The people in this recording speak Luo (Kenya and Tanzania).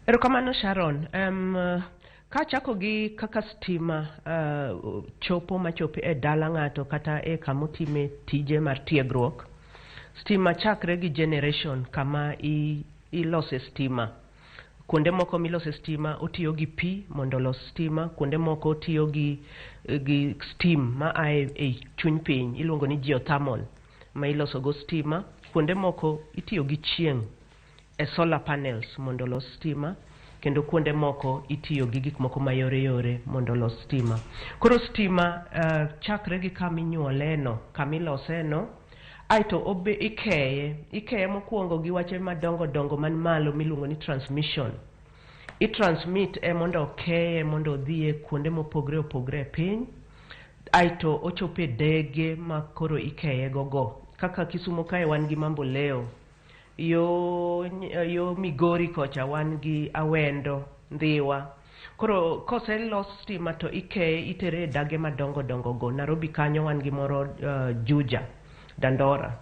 Erokamano Sharon. Kachako gi kaka stima chopo machopi e dala ng'ato kata e kamotime tije mar tiegruok. Stima chakre gi generation kama ilose stima. Kuonde moko milose stima otiyo gi pi mondo olos stima, kuonde moko otiyo gi steam ma ae e chuny piny iluongo ni geothermal ma iloso go stima. Kuonde moko itiyo gi chieng' e solar panels mondo olos stima, kendo kuonde moko itiyo gi gik moko mayore yore mondo olos stima. Koro stima chakre gi kama inyuole no, kama ilose no, aeto obe ikeye, ikeye mokwongo gi wache madongo dongo man malo miluongo ni transmission. I transmit e mondo okeye mondo odhi e kuonde mopogre opogre e piny, aeto ochopo e dege ma koro ikeye go go. Kaka Kisumo kae wan gi Mamboleo, yo Migori kocha wan gi Awendo, Ndhiwa. Koro koselos stima to ikeye itere e dage madongo dongo go. Nairobi kanyo wan gi moro Juja, Dandora.